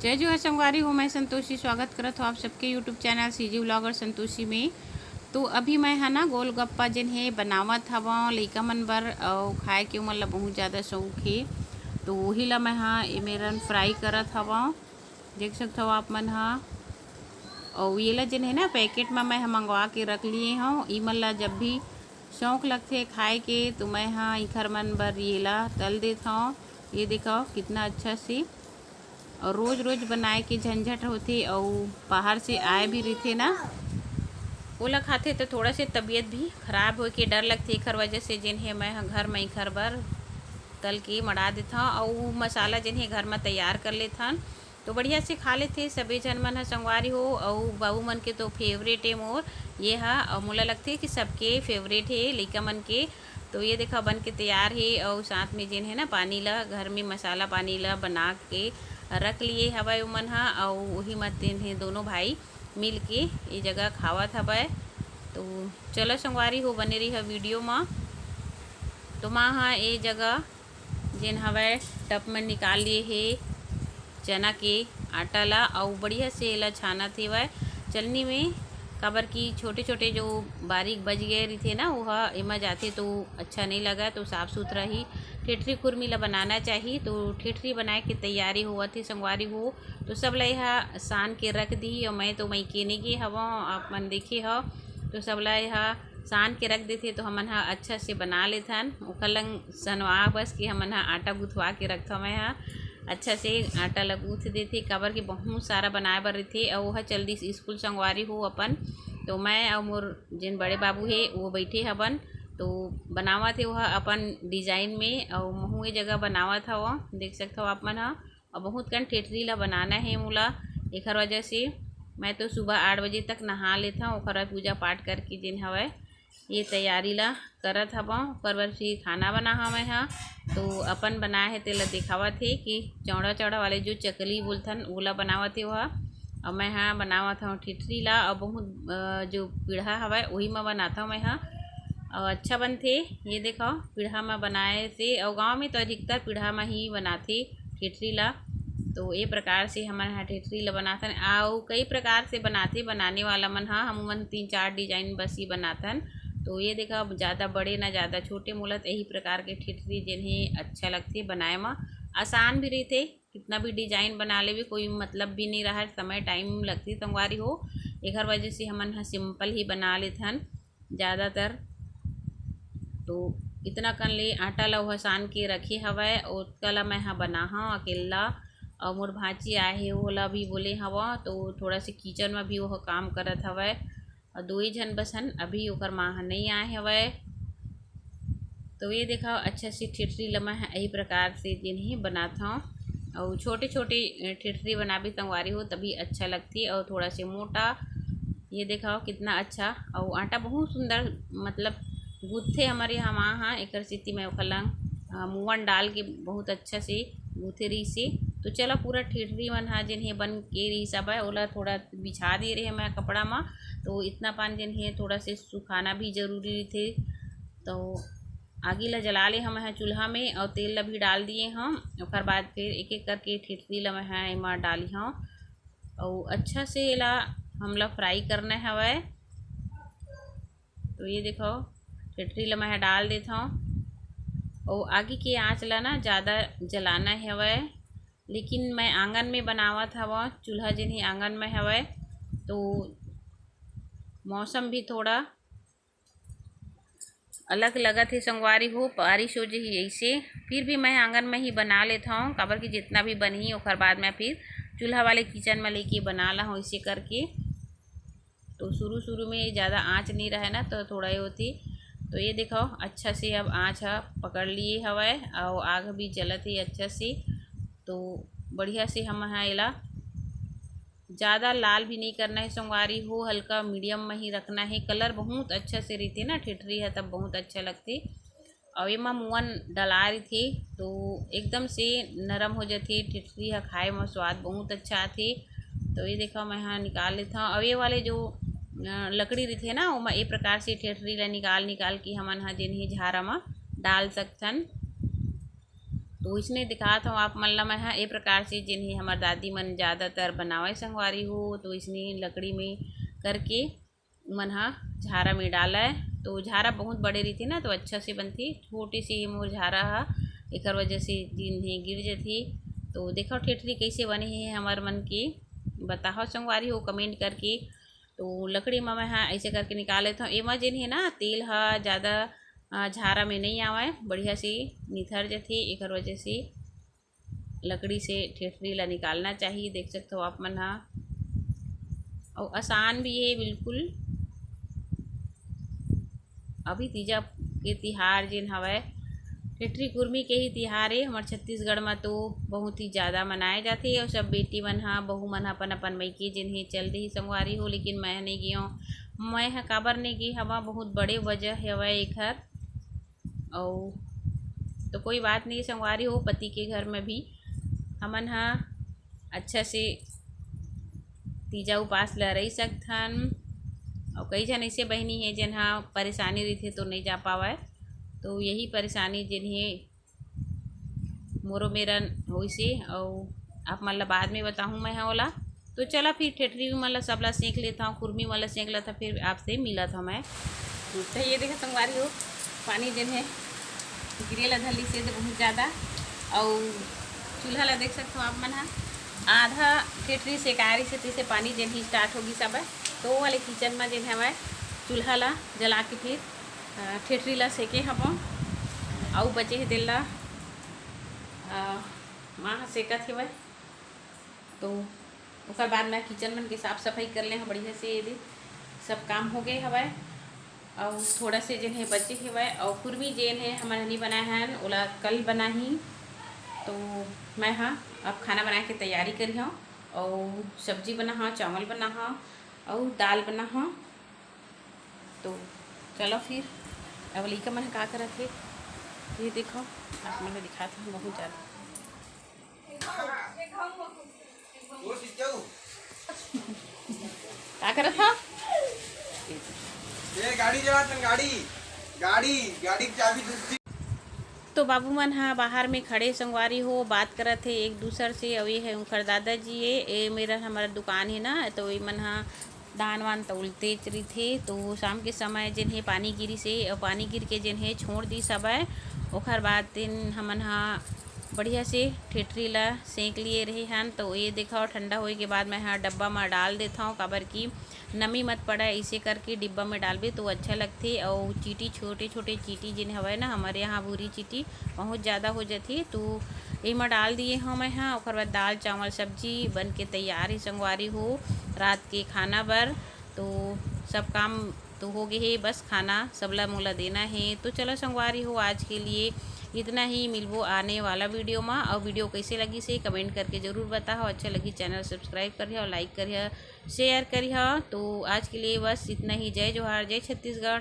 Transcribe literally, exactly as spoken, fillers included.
जय जोहार संगवारी हो, मैं संतोषी स्वागत करत हूँ आप सबके YouTube channel CG vlogger Santoshi में। तो अभी मैं ह ना गोलगप्पा जेन हे बनावत हवं लइका मन बर, अउ खाए के ओमन ला बहुत ज़्यादा शौक हे, तो वही ला मैं ह एमेरन फ्राई करत हवं, देख सकत हव आप मन ह। अउ ये ला जेन हे ना पैकेट में मैं ह मंगवा के रख लिए हूँ। इमन ला जब भी शौक लगथे खाए के तो मैं ह इखर मन बर ये ला तल देत हूँ। ये देखो कितना अच्छा से और रोज रोज बनाए के झंझट होथे, अउ बाहर से आए भी रहिथे ना, ओला खाथे तो थोड़ा से तबीयत भी खराब होए के डर लगथे। एखर वजह से जेन हे मैं ह घर में इखर बर तल के मड़ा देथन, अउ मसाला जेन हे घर में तैयार कर लेथन, तो बढ़िया से खा लेथे सबे झन मन ह संगवारी हो। अउ बाबू मन के तो फेवरेट ए मोर ये ह, अउ मोला लगथे कि सबके फेवरेट हे लइका मन के। तो ये देखा बन के तैयार हे, अउ साथ में जेन हे ना पानी ला, घर में मसाला पानी ला बना के रख लिए हवय ओमन ह, अउ उही म तेन हे दोनों भाई मिल के ये जगह खावत हवय। तो चलो संगवारी हो, बने रही वीडियो म। तो माँ ह ये जगह जेन हवय टब में निकाल लिए हे चना के आटा ला, अउ बढ़िया से एला छानत हेवय चलनी में, काबर कि छोटे छोटे जो बारीक बच गए रहिथे ना, वो ह एमा जाथे तो अच्छा नहीं लगा। तो साफ सुथरा ही ठेठरी खुरमी ला बनाना चाही। तो ठेठरी बनाए के तैयारी होवत हे संगवारी हो। तो सब ला एहा सान के रख दी, अउ मैं तो मइके नहीं गे हवं, आप मन देखे हव, तो सब ला एहा सान के रख देथे, तो हमन ह अच्छा से बना लेथन। ओकर लंग सनवा बस के हमन ह आटा गुथवा के रखथव। मैं ह अच्छा से आटा ल गूँथ देथे, काबर कि बहुत सारा बनाए बर रहिथे, अउ ओह चल दिस स्कूल संगवारी हो अपन। तो मैं अउ मोर जेन बड़े बाबू हे, वो बैठे हवन, तो बनावत हे ओह अपन डिजाइन में, अउ महू ए जगह बनावत हव, देख सकथव आप मन ह। अउ बहुत कन ठेठरी ला बनाना हे मोला, एखर वजह से मैं तो सुबह आठ बजे तक नहा लेथव, ओखर बाद पूजा पाठ करके जेन हवय ये तैयारी ला करत हवं। ओकर बाद फिर खाना बना हवं मैं ह, तो अपन बनाए हे तेला देखावत हे कि चौड़ा चौड़ा वाले जो चकली बोलथन ओला बनावत हे वह। अउ मैं ह बनावत हवं ठिठरी ला, अउ बहुत अ, जो पीढ़ा हवय ओही म बनाथव मैं ह, अउ अच्छा बनथे। ये देखो पीढ़ा म बनाए से, अउ गाँव में तो अधिकतर पीढ़ा म ही बनाथे ठिठरी ला। तो ये प्रकार से हमन ह ठिठरी ला बनाथन, अउ कई प्रकार से बनाथे बनाने वाला मन ह। हमन तीन चार डिजाइन बस ही बनाथन। तो ये देखा, ज़्यादा बड़े ना ज़्यादा छोटे, मोला तो यही प्रकार के ठिठरी जेन हे अच्छा लगथे बनाए म, आसान भी रहिथे। कितना भी डिजाइन बना लेबे कोई मतलब भी नहीं रहा, समय टाइम लगथे संगवारी हो। एखर वजह से हमन ह सिंपल ही बना लेथन ज़्यादातर। तो इतना कन ले आटा ला ओह सान के रखे हवय, ओतका ला मैं ह बनाहव अकेल्ला। अउ मोर भांची आए हे, ओला भी बोले हव, तो थोड़ा से किचन में भी ओह काम करत हवय। अउ दुई झन बस हन, अभी ओकर माँ ह नई आए हवय। तो ये देखा, अच्छा से ठिठरी ला मैं ह यही प्रकार से जेन हे बनात हव। अउ छोटे छोटे ठिठरी बनाबे संगवारी हो, तभी अच्छा लगथे। अउ थोड़ा से मोटा, ये देखा कितना अच्छा। अउ आटा बहुत सुंदर, मतलब गूंथे हमर यहाँ माँ ह, एकर सेती मैं ओकर लंग अ, मुवन डाल के बहुत अच्छा से गूंथे रहिसे। तो चला पूरा ठिठरी मन ह जेन हे बन के रहिस हवय, ओला थोड़ा बिछा दे रहे मैं कपड़ा म। तो इतना पान जेन हे थोड़ा से सुखाना भी जरूरी रहिथे। तो आगी ला जला ले हम ह चूल्हा में, अउ तेल ला भी डाल दिए हम। ओकर बाद फिर एक एक करके ठिठरी ला मैं ह एमा डाली हव, अउ अच्छा से एला हमला फ्राई करना हवय। तो ये देखो, ठेठरी ला मैं ह डाल देत हव। अउ आगी के आँच ला ना ज़्यादा जलाना हवय, लेकिन मैं आंगन में बनावत हव, चूल्हा जेन हे आंगन में हवय, तो मौसम भी थोड़ा अलग लगत हे संगवारी हो, बारिश हो जही ऐसे। फिर भी मैं आंगन में ही बना लेत हव, काबर कि जितना भी बनही ओकर बाद मैं फिर चूल्हा वाले किचन में लेके बना ला हूँ, ऐसे करके। तो शुरू शुरू में ज़्यादा आँच नहीं रहे ना, तो थोड़ा ही होती। तो ये देखो, अच्छा से अब आँच ह पकड़ लिए हवय, अउ आग भी जलत ही अच्छा से। तो बढ़िया से हम ह एला ज़्यादा लाल भी नहीं करना है संगवारी हो, हल्का मीडियम में ही रखना है। कलर बहुत अच्छा से रहिथे ना ठेठरी है, तब बहुत अच्छा लगथे। अउ एमा मुवन डला रहिथे, तो एकदम से नरम हो जाथे ठेठरी ह, खाए म स्वाद बहुत अच्छा आथे। तो ये देखो, मैं ह निकाल लेथव। अउ ये वाले जो अ, लकड़ी रहिथे ना, ओमा ए प्रकार से ठेठरी ला निकाल निकाल के हमन ह जेन हे झारा म डाल सकथन। तो इसने दिखात हूँ आप मन ला मैं ह, ए प्रकार से जिन ही हमर दादी मन ज़्यादातर बनावे संगवारी हो, तो इसने लकड़ी में करके मन ह झारा में डालय। तो झारा बहुत बड़े रहिथे ना, तो अच्छा से बनथे। छोटे से मोर झारा ह, एकर वजह से जिन हे गिर जथे। तो देखो ठेठरी कैसे बने हे हमर मन के, बताओ संगवारी हो कमेंट करके। तो लकड़ी म मैं ह ऐसे करके निकाल लेथव। एमा जेन हे ना तेल ह ज़्यादा अ, झारा में नहीं आवय, बढ़िया से निथर जथे, एकर वजह से लकड़ी से ठेठरी ला निकालना चाहिए। देख सकते हो आप मन ह, अउ आसान भी है बिल्कुल। अभी तीजा के तिहार जेन हवय, ठेठरी कुर्मी के ही तिहार ए। हमर छत्तीसगढ़ म तो बहुत ही ज़्यादा मनाए जाथे, अउ सब बेटी मन ह, बहू मन ह अपन अपन मइके जेन हे चल देही संगवारी हो, लेकिन मैं ह नहीं गेव। मैं ह काबर नहीं गे हवा, बहुत बड़े वजह हवय एखर। अउ तो कोई बात नहीं संगवारी हो, पति के घर में भी हमन ह अच्छा से तीजा उपास ल रही सकथन। अउ कई झन ऐसे बहिनी हे जेन ह परेशानी रहिथे तो नहीं जा पावय, तो यही परेशानी जेन हे मोरो मेरन होइसे, अउ आप मन ला बाद में बताहूँ मैं ह ओला। तो चला फिर ठेठरी मन ला सबला सेंक लेथव, कुर्मी मन ला सेंक लेथव, फिर आपसे मिलत हव मैं। तो ये देखा संगवारी हो, पानी जेन हे गिरे ला धर लिसे बहुत ज़्यादा, अउ चूल्हा ला देख सकथव आप मन ह, आधा ठेठरी सेकाए रहिसे, तइसे पानी जेन ही स्टार्ट हो गिस हवय। तो वो वाले किचन म जेन हवय चूल्हा ला जला के फिर अ, ठेठरी ला सेके हवं, अउ बचे हे तेल ला, अ, माँ ह सेकत हेवय। तो ओकर बाद मैं किचन मन के साफ सफाई कर ले हव बढ़िया से। ये दे सब काम हो गए हवय, अउ थोड़ा से जेन हे बचे हेवय, अउ कुर्मी जेन हे हमन हनी बनाए हन, ओला कल बनाही। तो मैं ह अब खाना बनाए के तैयारी करिहव, अउ सब्जी बनाहव, चावल बनाहव, अउ दाल बनाहव। तो चलो फिर, अब लइका मन ह का करत हे, ये देखो, आप मन ल दिखात हन बहुत ज़्यादा। का करत हव? ये गाड़ी चलात हन, गाड़ी, गाड़ी, गाड़ी की चाबी दूसरी। तो बाबू मन ह बाहर में खड़े संगवारी हो, बात करत हे एक दूसर से। अउ ये है उनकर दादाजी, ये, ये मेरा हमारा दुकान है ना, तो ये मन ह धान वान तौलते रहिथे। तो शाम के समय जेन हे पानी गिरिस हे, अउ पानी गिर के जेन हे छोड़ दिस हवय। ओखर बाद दिन हमन ह बढ़िया से ठेठरी ला सेंक लिए रहे हन। तो ये देखो, ठंडा होए के बाद मैं ह डब्बा म डाल देथव, काबर कि नमी मत पड़े, इसे करके डिब्बा में डालबे तो अच्छा लगथे। अउ चींटी, छोटे छोटे चींटी जेन हवय ना, हमारे यहाँ भूरी चींटी बहुत ज़्यादा हो जाथे, तो एमा डाल दिए हव मैं ह। ओकर बाद दाल चावल सब्जी बन के तैयार हे संगवारी हो रात के खाना बर। तो सब काम तो हो गए हे, बस खाना सबला मोला देना हे। तो चलो संगवारी हो, आज के लिए इतना ही, मिलबो आने वाला वीडियो मा। और वीडियो कैसे लगिस हे कमेंट करके जरूर बताओ, अच्छा लगी चैनल सब्सक्राइब करिए और लाइक करिए, शेयर करिए। तो आज के लिए बस इतना ही। जय जोहार, जय छत्तीसगढ़।